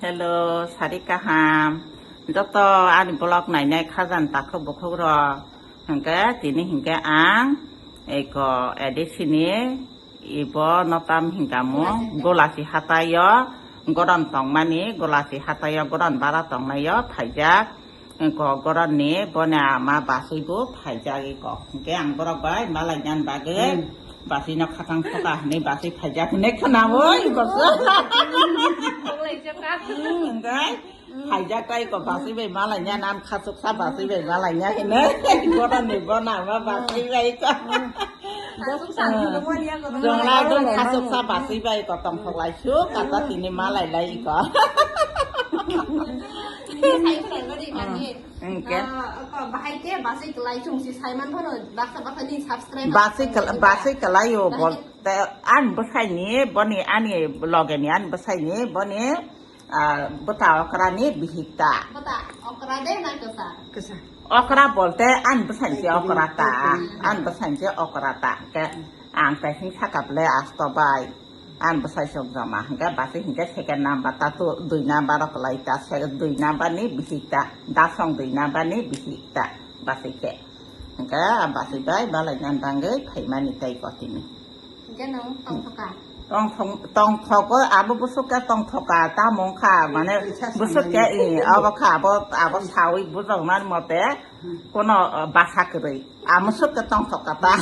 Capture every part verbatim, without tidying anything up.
Hello, sari kaham. Joto ani vlog nainai khajani takhuk bukhuk rok. Hwnkhe tini hwnkhe ang eko A D C ni ibo notam hwnkha mung Golasi hataio goron tongmani, Golasi hataio goron bara tongnaio phaijak. Eko goron ni boni ama basui bo phaijak eko. Hwnkhe ang borok bai malai nani bagwi basui no khatang saka hinwi basui phaijak hinwi khwnawi eko. Hwnkhe phaijak ta eko basui bai malai nani, ang khachuksa basui bai malai nani hinwi goron ni boni ama basui bai eko. Jongla jong khachuksa basui bai eko tongthok lai su kata tini malai lai eko. Hwnkhe. Ah, ko bahai khe basui kwlai chwng si saiman phano baksa baksa ni subscribe Basui kwla-, basui kwlai o bol te ani bwsai ni boni ani loge ni ani bwsai ni boni, ah, bwta okra ni bihik ta. Bwta okra de na kwsa? Kwsa. Okra bolte ani bwsai ni se okra ta. Ani bwsai ni se okra ta. Ke ang kaising saka ble asto bai. Ani bwsai sok joma hwnkhe basui hwnkhe second number ta tu dui number rok kwlai ta, se dui number ni bihik ta, dasong dui number ni bihik ta basui khe. Hwnkhe a basui bai malai nani bagwi phaimani tei kotini. Hwnkhe nwng tongthoka? Tongthok, tongthogo abo bwswk khe tongthoka tamo wngkha mane bwswk khe, eh, abo kha abo, abo sawi bujoknani mote. Kono, uh, basa kwrwi. Amo sok khe tongthok kata.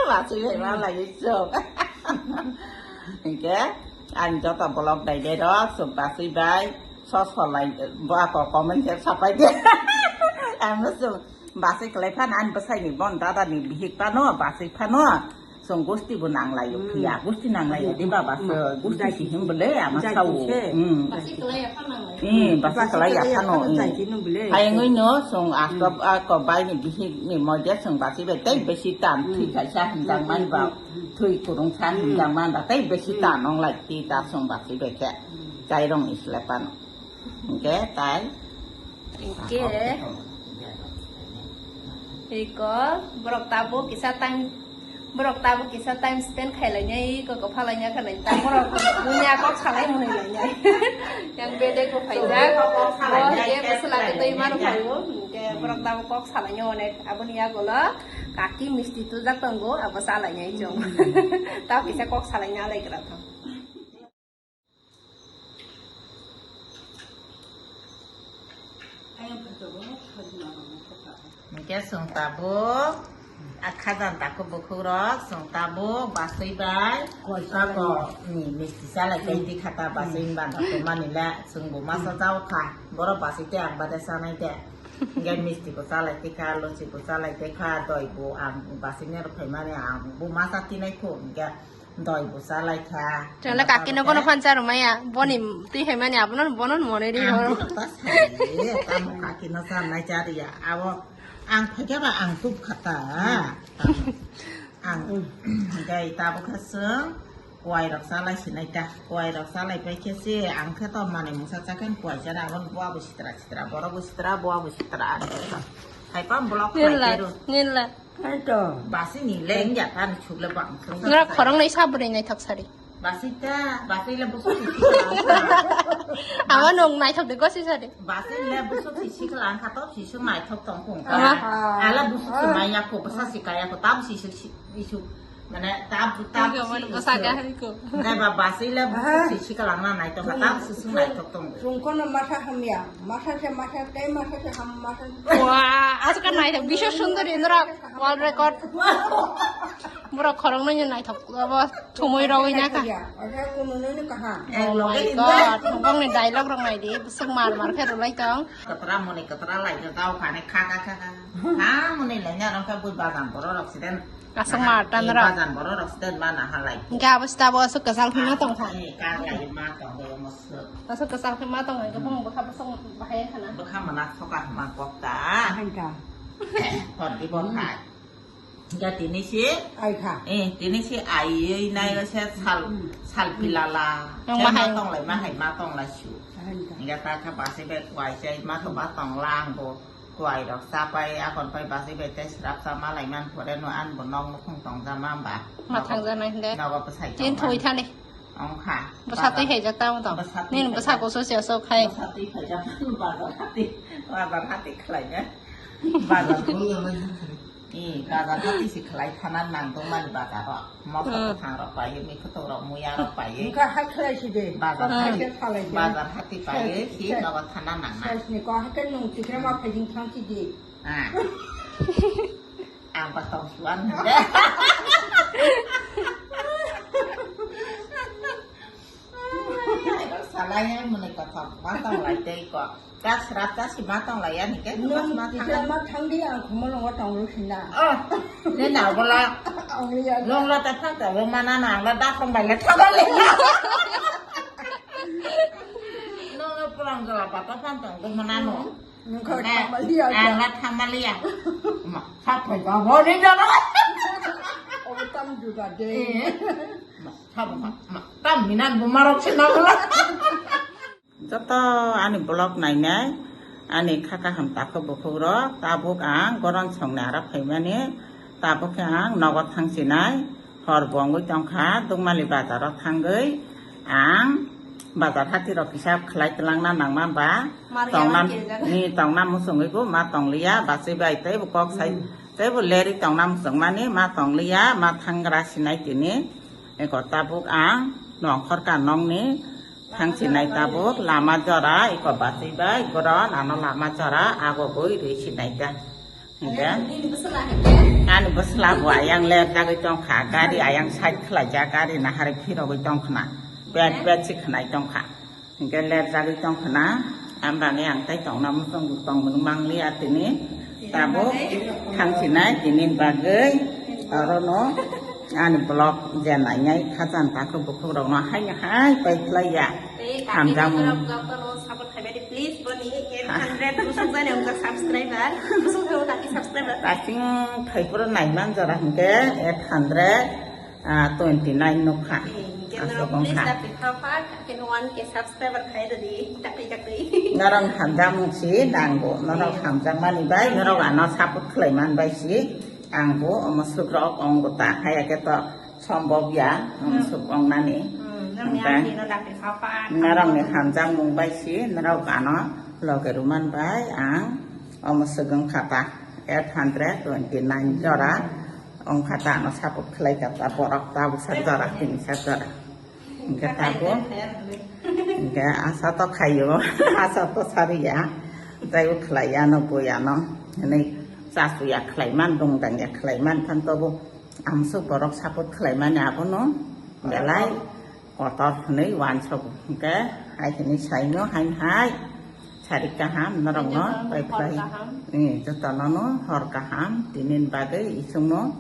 Basui bai ma lai sok. Hwnkhe ani joto vlog dai dai rok sok basui bai. Sos holai bo ako comment khe sapai de. Amo sok basui kwlai phano ani bwsai ni bon dada ni bihik phano basui phano. Chwng gusti bo nang lai o phiya, gusti nang lai o de baba, gusti si him bole ama sao. Basi kwlai ya phano. Hai ngoi no chwng aswk a ko bai ni bihik ni moja chwng basi bai tei besi tan thui kaisa hinjang man ba, thui kurung sa hinjang man ba tei besi tan ong lai ti ta chwng basi bai khe. Chai rong isle pan. Hwnkhe tai. Hwnkhe. Iko, borok tabuk kisa time, borok tabuk kisa time spend khai lainai, iko kwpha lainai kha nai, ta borok dunia kok salai mwnwi lainai. Yang bede ko phaijak, bo hwnkhe bwswla twi ma rw phaio, hwnkhe borok tabuk kok salainai onek, aboni yagulo kaki misti tujak tongo, abo cha lainai chwng. Tabuk kisa kok salaina alai kwrwng thang. Hwnkhe chwng tabuk, a khajan takhuk bukhuk rok, chwng tabuk basui bai, tabuk, ni misti chalai bai di khata basui bana tongmani le, chwng bo masa jao kha, borok basui tei ang bade chanai de. Hwnkhe misti bo chalai tikha, luchi bo chalai tikha, doi bo ang basui ni rw phaimani ang bo masa tinai khu, hwnkhe Doi bo chalai kha. Chwngla kaki no kono phan cha rwmaya. Boni twi hai mani abono bono mone ri. Ang horo. Bo ta sai, tamo kaki no cha nai cha riya. Abo ang phaikhe ba ang tup kha ta. Ang dai tabo khe chwng kuai rok chalai sinai ta. Kuai rok chalai pai khe se ang khe to mane mungsa cha khe kuai cha na abo bo abo sitra sitra, borok bo sitra, bo abo sitra ani khe to. Hai pam block khai Nila, khe ro. Nila. Hai to. Basi ni leng ya kan chuk le bang. Ngra khorong nai sabri nai thak sari. Basi ta, basi le busu ti. Awa nong nai thak de gosi sari. Basi le busu ti sikla ang khato si sung nai thok tong kung ka. Ama. Ala busu ti mai ya ko basa si kaya ko tam si si si isu. Mane tab tab Nggak, si mana isu. Basa ka hari ko. Nai ba basi le busu ti sikla ang na nai to tam si sung nai thok tong. Sungkono masa hamya, masa se masa tei masa se ham masa. Wah, aska nai thak bisa sundari nra. World record. Borok khoroknwi ni naithok abo thumui rogwi na kha. Oja kununwi ni kaham. Oh my God, bongni dialogue rok nai di, bwswk mar mar khe rwlai tong. Kwtra muni kwtra lai no tao khani kha kha kha kha. Ha muni lai na rok kha bui bagan borok rok siden. Aswk mar tan rok. Bagan borok rok siden ma na halai. Hingke abo sita bo aswk kwchal phima tong kha. Ni kar lai ma tong de mo suk. Aswk kwchal phima tong kha bong bwkha bwswk bahai khana. Bwkha mana thoka hma kok ta. Hangka. Hor di bo khai. Ga tini si ai kha. Eh, tini si ai ei nai se sal, sal pilala. Yang mahai. Ma tong lai, mahai ma tong lai su. Ga ta kha basi be kwai se ma to ba tong lang bo. Kwai rok sa pai, akon pai basi be te srap sa ma lai man pore no an bo nok mukhung tong ja ma ba. Ma thang ja nai hinde. Nogo bwsai tin tong thui thani. Ongkha. Bwsa twi khaijak tamo tong. Bwsa twi Nini bwsa khaijak. Kusu se asok khai. Bwsa twi khaijak. Bazar hati. Bazar hati khlaina. Bazar. Eh, bazar hati si khlai thana nang tong mani bazar rok. Moso Hmm. kwthang rok pai, mi khutung rok, muya rok pai. Ongkha hai khlai si de. Bazar Hmm. hati. Hai khlai si. Bazar hati pai, Sai, si sai. Nogo thana nang na. Sai si ko hai khe nung tikra ma phai jing thang si de. Ah. Ang ba tong suan. Salai ya mune kothok ma tong lai tei ko. Ka srap ka si ma tong lai ya ni ke. Nung ma tisa thang. Ma thang di ang khumo longo tong lu sina. Oh, ne na bola. Ang ya. Nung la ta thang ta lo ma na na la da tong bai le thang le. Nung la pulang jala pa ta thang tong lo ma na no. Nungkha Nge, thangmaliya ang ja. La thangmaliya. Ma, sapai ba bo ni jana. Obo tam juda de. Eh. Ma, sab ma, ma, tam minan bo marok se na bola. Joto ani vlog nainai, ani kha kaham takhuk bukhuk rok, tabuk ang goron songni ara phaimani, tabuk khe ang nogo thangsinai. Hor bo wngwi tongkha, Dukmali bazaro thangwi ang bazar hati rok hisab khlai twlangna nangma ba Mar tongnam, yama kirijak. Ni tongnam muchungwi bo ma tongliya, bachwi bai tei bo kok sai, hmm, tei bo lerwi tongnam muchungmani ma tongliya, ma thangra sinai tini. Eko tabuk ang nongkhor ka nongni thangsinai tabuk lama jora, eko bachwi bai goron ano lama jora agogwi rwi sinai ta. Hingke? Nini bwswla hingke? Ani bwswla bo ayang lerjagwi tongkha, gari ayang side khlaijak, gari nahari phirogwi tongkhna, pet pet si khnai tongkha. Hingke lerjagwi tongkhna, ambani ang tei tongna muchung tongmung mangliya tini, tabuk thangsinai tini bagwi, orono ani vlog je nainai khajan takhuk bukhuk rokno haino hai pai khlaiya. Tei hamjamung. Kaki borok jotono support khaimani, please, boni eight hundred busuk jani wngjak subscriber. Busuk jani kaki subscriber. Kasing thaipuro naiman jora hingke eight hundred, ah, twenty nine nukha. Eh, hingke asok norok please wngkha. Dakti kha pha, kaki no one K subscriber khai rwdi, dakti dakti. Norok hamjamung si nango, norok hamjakmani bai, norok ano support khlaiman bai si, angbo omo sukrok ongbo ta, haya khe to Sombok ya, hmm, suk ong nani. Hmm, nang yang di no dakti kha pa. Narang ni hamjak mung bai si, narang kano loge ruman bai ang omo suk ong kha ta eight hundred twenty nine jora ong kha ta ano support khlai kha ta borok ta bwsa jora tini sa jora. Hingke ta bo. Hingke asa to khayo, asa to sariya, tei bo khlai ya no bo ya no, hinui chasu ya khlai man, dongdang ya khlai man phan to bo. Amsuk borok support khlaimani abono belai kotor hwnwi uansogo. Hwnkhe hai hwnwi saino, haini hai sarik kaham norokno pai phlai. Jotono hor kaham. Eh, jotono no hor kaham, tinin bagwi isungno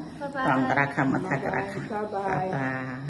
tonggra kha, mwthakgra kha. Bye bye. Tata.